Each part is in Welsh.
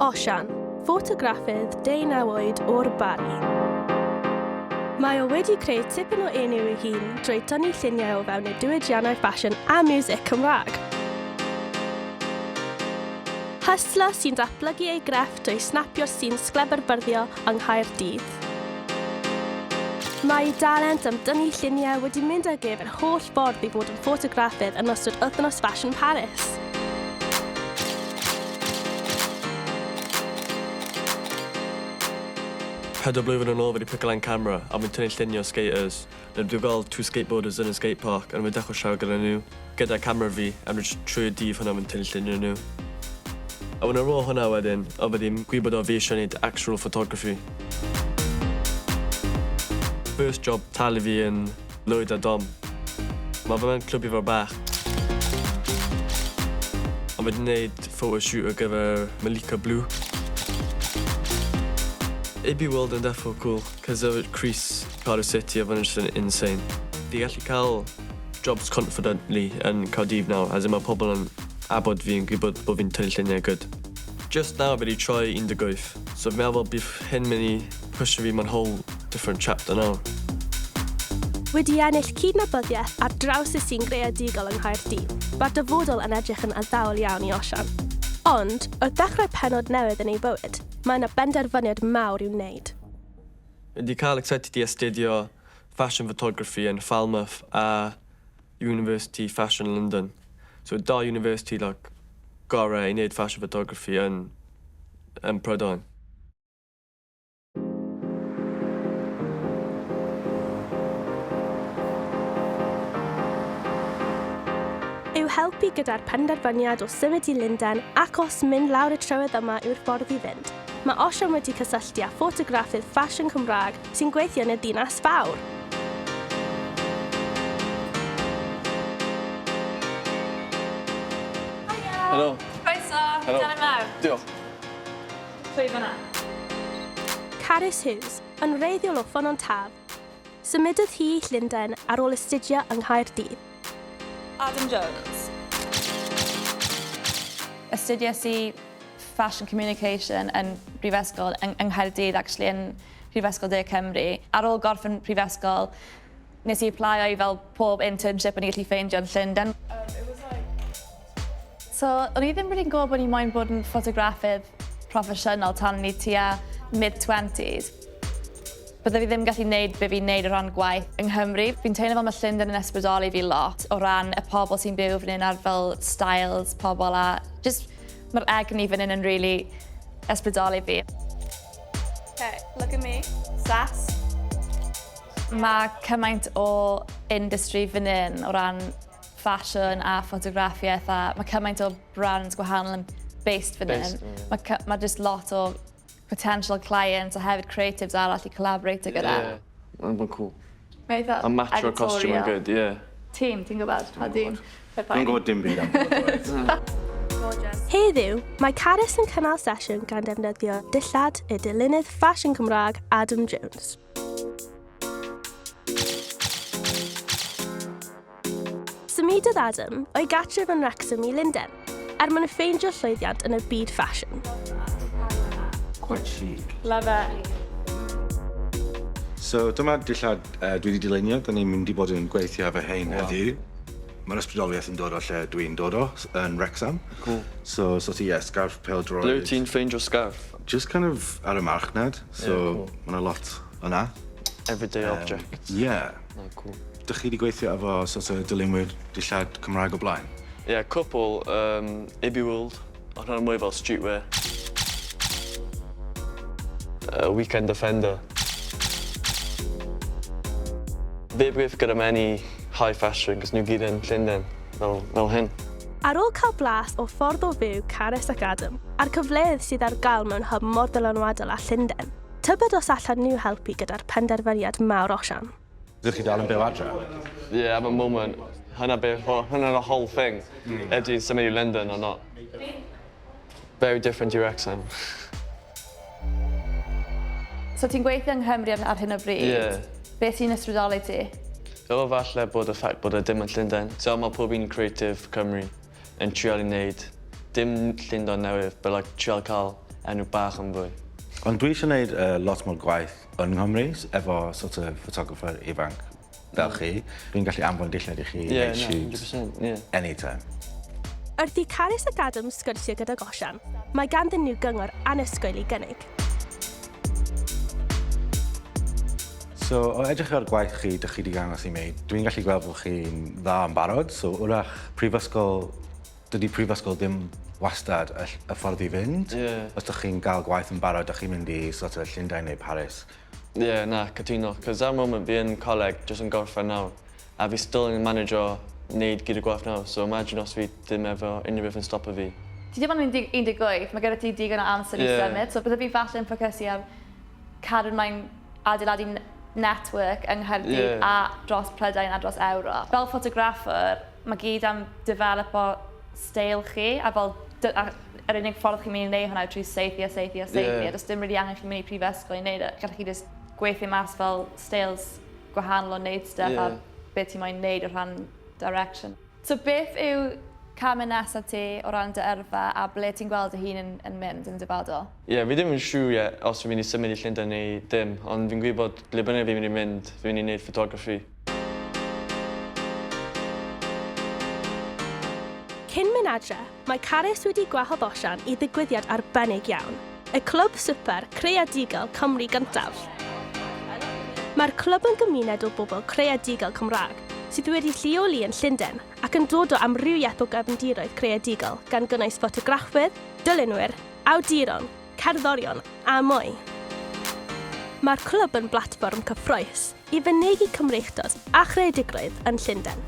Osian, ffotograffydd deunaw oed o'r Barri. Mae o wedi creu tipyn o enw i'w hun drwy dynnu lluniau o fewn y diwydiannau ffasiwn a miwsig Cymraeg. Hustler sy'n datblygu ei grefft drwy snapio sîn sglefrfyrddio yng Nghaerdydd. Mae ei dalent am dynnu lluniau wedi mynd ag ef yr holl ffordd i fod yn ffotograffydd yn ystod Wythnos Ffasiwn Paris. Pedwar blwyddyn yn ôl fi 'di pico lan camera a fi'n tynnu lluniau o skaters. Nawr dwi gweld two skateboarders yn y skate park a fi'n dechrau siarad gyda nhw gyda camera fi a jyst trwy'r dydd hwnna fi'n tynnu lluniau nhw. A wedyn ar ôl hwnna wedyn o' fi 'di gwybod o fi eisiau neud actual photography. First job talu fi yn Lwyd a Dom. Ma' fe mewn clwb ifor bach. Ond fi 'di neud photo shoot ar gyfer Malika Blue. AB World yn deffo cŵl 'cos efo crys Cardiff City a fo'n jyst yn insane. Fi gallu ca'l jobs confidently yn Caerdydd nawr as in ma' pobol yn abod fi yn gwybod bo' fi'n tynnu llunie good. Just nawr fi 'di troi 18 so fi meddwl bydd hyn myn' i pwsio fi mewn whole different chapter nawr. Wedi ennill cydnabyddiaeth ar draws y sîn greadigol yng Nghaerdydd, mae'r dyfodol yn edrych yn addawol iawn i Osian. Ond, wrth ddechrau pennod newydd yn ei fywyd, mae yna benderfyniad mawr i'w wneud. Fi 'di cael excited i astudio fashion photography yn Falmouth a University Fashion London. So dau university like gorau i wneud fashion photography yn yn Prydain. I'w helpu gyda'r penderfyniad o symud i Lundain ac os mynd lawr y trywydd yma yw'r ffordd i fynd, mae Osian wedi cysylltu â ffotograffydd ffasiwn Cymraeg sy'n gweithio yn y ddinas fawr. Hiya! Helo! Croeso! Helo. Dere mewn. Diolch. Pwy fan'na? Carys Hughes, yn wreiddiol o Ffynnon Taf, symudodd hi i Llundain ar ôl astudio yng Nghaerdydd. Adam Jones. Astudiais i Fashion Communication yn Brifysgol yng yng Nghaerdydd actually yn Prifysgol De Cymru. Ar ôl gorffen prifysgol nes i applio i fel pob internship o'n i gallu ffeindio yn Llundain. So, o'n i ddim rili'n gwybod bod i moyn bod yn ffotograffydd proffesiynol tan o'n i tua mid-twenties. Bydde fi ddim gallu neud be fi'n neud o ran gwaith yng Nghymru. Fi'n teimlo fel mae Llundain yn ysbrydoli fi lot o ran y pobl sy'n byw fan hyn a'r fel styles pobl a jyst mae'r egni fan hyn yn rili ysbrydoli fi. Okay, look at me. Sass. Mae cymaint o industry fan hyn o ran ffasiwn a ffotograffiaeth a mae cymaint o brands gwahanol yn based fan hyn. Mae ma just lot o potential clients a hefyd creatives arall i collaborato gyda. Yeah. Mae'n bod cool. Mae eitha A matcho'r costume yn good, yeah. Tîm, ti'n gwybod? Pa dîm? Dwi'n gwybod dim byd am pêl-droed. Heddiw, mae Carys yn cynnal sesiwn gan ddefnyddio dillad y dylunydd ffasiwn Cymraeg Adam Jones. Symudodd Adam o'i gartref yn Wrexham i Lundain, er mwyn ffeindio llwyddiant yn y byd ffasiwn. Quite chic. Love it. So dyma dillad uh, dwi wedi dylunio, da ni'n mynd i bod yn gweithio efo hein wow. heddiw. Mae'r ysbrydoliaeth yn dod o lle dwi'n dod o, yn Wrexham. Cool. So, sort of, yeah, scarf pêl-droed. Ble wyt ti'n ffeindio scarf? Just kind of ar y marchnad, so yeah, cool. mae 'na lot yna. Everyday um, objects. Yeah. Oh, cool. Dych chi wedi gweithio efo sort of dylunwyr dillad Cymraeg o blaen? Ie, yeah, cwpl, um, Ibby World, ond hwnna'n mwy fel streetwear. Weekend Offender. Fe gweithio gyda many high fashion, cos nhw gyd yn Llundain, fel, fel hyn. Ar ôl cael blas o ffordd o fyw Carys ac Adam, a'r cyfleoedd sydd ar gael mewn hyb mor ddylanwadol â Llundain, Tybed os allan nhw helpu gyda'r penderfyniad mawr Osian? Ydych chi dal yn byw adre? Yeah, am y moment. Hynna be, hynna'r whole thing. Ydy symud i London or not. Very different i Wrexham. So ti'n gweithio yng Nghymru ar, ar hyn o bryd? Ie. Beth sy'n ysbrydoli ti? Fel falle bod y ffact bod e dim yn Llundain. So mae pob un creative Cymru yn trial i wneud dim Llundain newydd, but like trial cael enw bach yn fwy. Ond dwi eisiau gwneud lot mwy gwaith yn Nghymru, efo sort of photographer ifanc fel chi. Dwi'n gallu anfon dillad i chi, Yeah, neud na, shoots, 100%, yeah. Anytime. Wrth i Carys ac Adam sgwrsio gydag Osian, mae ganddyn nhw gyngor annisgwyl i gynnig. So, o edrych ar gwaith chi, dych chi wedi dangos i mi, dwi'n gallu gweld bod chi'n dda yn barod, so wrach prifysgol, dydy prifysgol ddim wastad y ffordd i fynd. Os ydych chi'n gael gwaith yn barod, ydych chi'n mynd i sort of Llundain neu Paris. Yeah, na, cytuno. Cos ar moment fi yn coleg, jyst yn gorffen nawr, a fi still yn manago wneud gyd y gwaith nawr, so imagine os fi ddim efo unrhyw beth yn stopo fi. Ti ddim ond yn 18, mae gyda ti digon o amser i symud, so bydde fi falle yn ffocysu ar cadw mae'n adeiladu network yng Nghaerdydd a dros Prydain a dros Ewrop. Fel ffotograffwr, mae gyd am developo steil chi a fel a yr unig ffordd chi'n mynd i wneud hwnna yw trwy saethu a saethu a saethu. A does dim really angen chi mynd i prifysgol i wneud e. Gallech chi just gweithio mas fel styles gwahanol o wneud stuff a beth ti'n moyn wneud o rhan direction. So beth yw camau nesaf ti o ran dy yrfa a ble ti'n gweld dy hun yn mynd yn dyfodol? Ie, yeah, fi ddim yn siŵr yet os fi'n mynd i symud i Llundain neu dim, ond fi'n gwybod ble bynnag fi'n mynd i mynd, fi'n mynd i wneud photography. Cyn mynd adre, mae Carys wedi gwahodd Osian i ddigwyddiad arbennig iawn, y Clwb Swper Creadigol Cymru gyntaf. Mae'r clwb yn gymuned o bobl creadigol Cymraeg sydd wedi lleoli yn Llundain ac yn dod o amrywiaeth o gefndiroedd creadigol gan gynnwys ffotograffwyr, dylunwyr, awduron, cerddorion a mwy. Mae'r clwb yn blatfform cyffrous i fynegi Cymreictod a chreadigrwydd yn Llundain.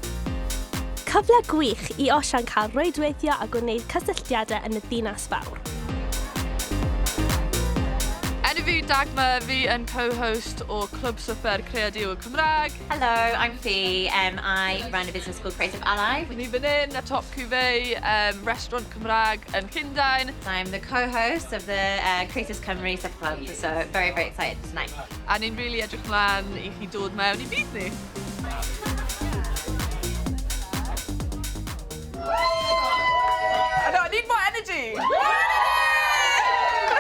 Cyfle gwych i Osian cael rwydweithio a gwneud cysylltiadau yn y ddinas fawr. Enw fi Dagmar, fi yn co-host o Clwb Swper Creadigol Cymraeg. Hello, I'm Fee. I run a business called Creative Ally. Ni fan hyn, y Top Cuvée, restaurant Cymraeg yn Llundain. I'm the co-host of the Creatives Cymru Supper Club, so very, very excited tonight. A ni'n really edrych mlaen i chi dod mewn i byd ni. I know, I need more energy!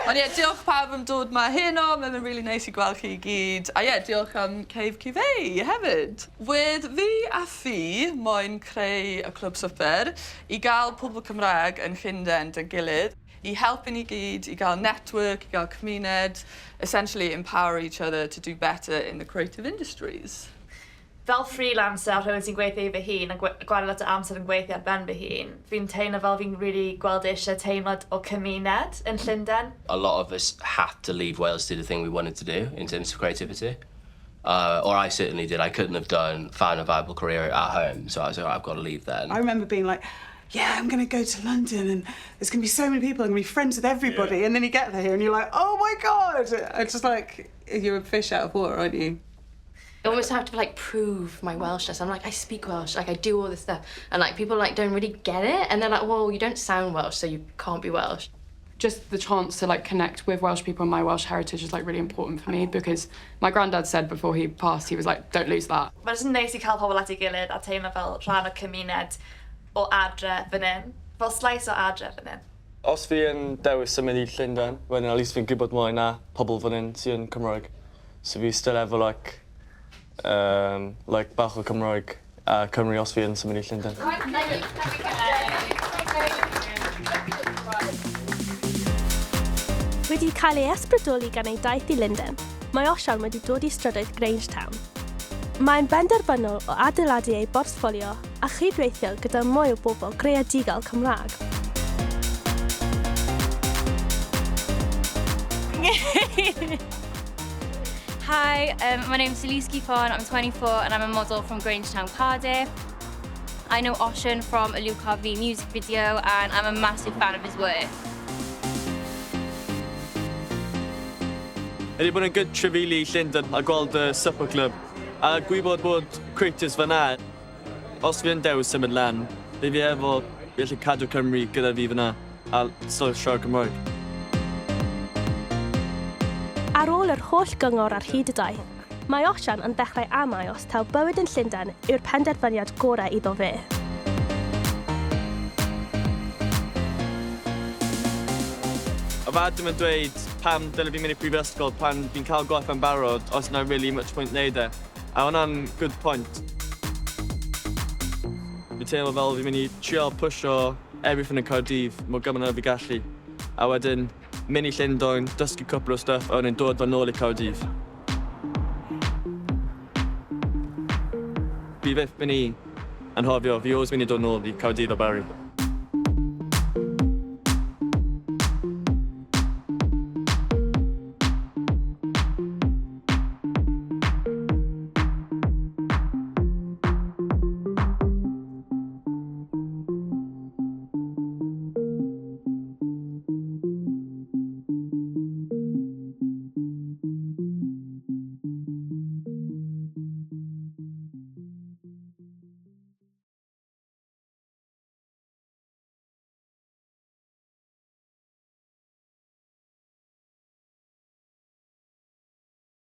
Ond ie, diolch pawb am dod ma heno, mae'n really nice i gweld chi i gyd. A ie, diolch am Cave Cuvée hefyd. Wedd fi a Fi moyn creu y Clwb Swper i gael pobl Cymraeg yn Llundain 'da'n gilydd, i helpu ni gyd, i gael network, i gael cymuned, essentially empower each other to do better in the creative industries. Fel freelancer, rhywun sy'n gweithio i fy hun a gwario lot o amser yn gweithio ar ben fy hun, fi'n teimlo fel fi'n really gweld eisiau teimlad o cymuned yn Llundain. A lot of us had to leave Wales to do the thing we wanted to do in terms of creativity. Or I certainly did. I couldn't have done, found a viable career at home, so I was like, "I've got to leave then." I remember being like, "Yeah, I'm going to go to London and there's going to be so many people, I'm going to be friends with everybody." And then you get there and you're like, "Oh my God." It's just like, you're a fish out of water, aren't you? I almost have to like prove my Welshness. I'm like, "I speak Welsh, like I do all this stuff." And like people like don't really get it. And they're like, "Well, you don't sound Welsh, so you can't be Welsh." Just the chance to like connect with Welsh people and my Welsh heritage is like really important for me because my granddad said before he passed, he was like, "Don't lose that." Mae'n jyst yn neis i cael pobl at ei gilydd a teimlo fel rhan o cymuned o adre fan hyn. Fel slice o adre fan hyn. Os fi yn dewis symud i Llundain, wedyn at least fi'n gwybod mwy na pobl fan hyn sy'n Cymraeg. So fi still efo like bach o Cymraeg a Cymru os fi yn symud i Llundain. Wedi cael ei ysbrydoli gan ei daith i Lundain, mae Osian wedi dod i strydoedd Grangetown. Mae'n benderfynol o adeiladu ei bortffolio a chydweithio gyda mwy o bobl greadigol Cymraeg. Hi, my name's Elise Giffon, I'm 24 and I'm a model from Grangetown, Cardiff. I know Osian from a Luke Harvey music video and I'm a massive fan of his work. Ydy bod yn good trafeili i Llundain a gweld y Supper Club a gwybod bod creatives fyna. Os fi yn dewis symud lan, fi efo fi allu cadw Cymru gyda fi fyna a still siarad Cymraeg. Ar ôl yr holl gyngor ar hyd y daith, mae Osian yn dechrau amau os taw bywyd yn Llundain yw'r penderfyniad gorau iddo fe. A Oedd Adam yn dweud pam dyle fi mynd i prifysgol pan fi'n cael gwaith yn barod, os na really much point neud e. A hwnna'n good point. Fi'n teimlo fel fi'n mynd i trio pwsio everything yn Caerdydd mor gymaint â fi gallu. A wedyn mynd i Llundain, dysgu cwpl o stuff, a wedyn dod fan nôl i Caerdydd. Fi byth mynd i anghofio, fi always mynd i dod nôl i Caerdydd o Barry.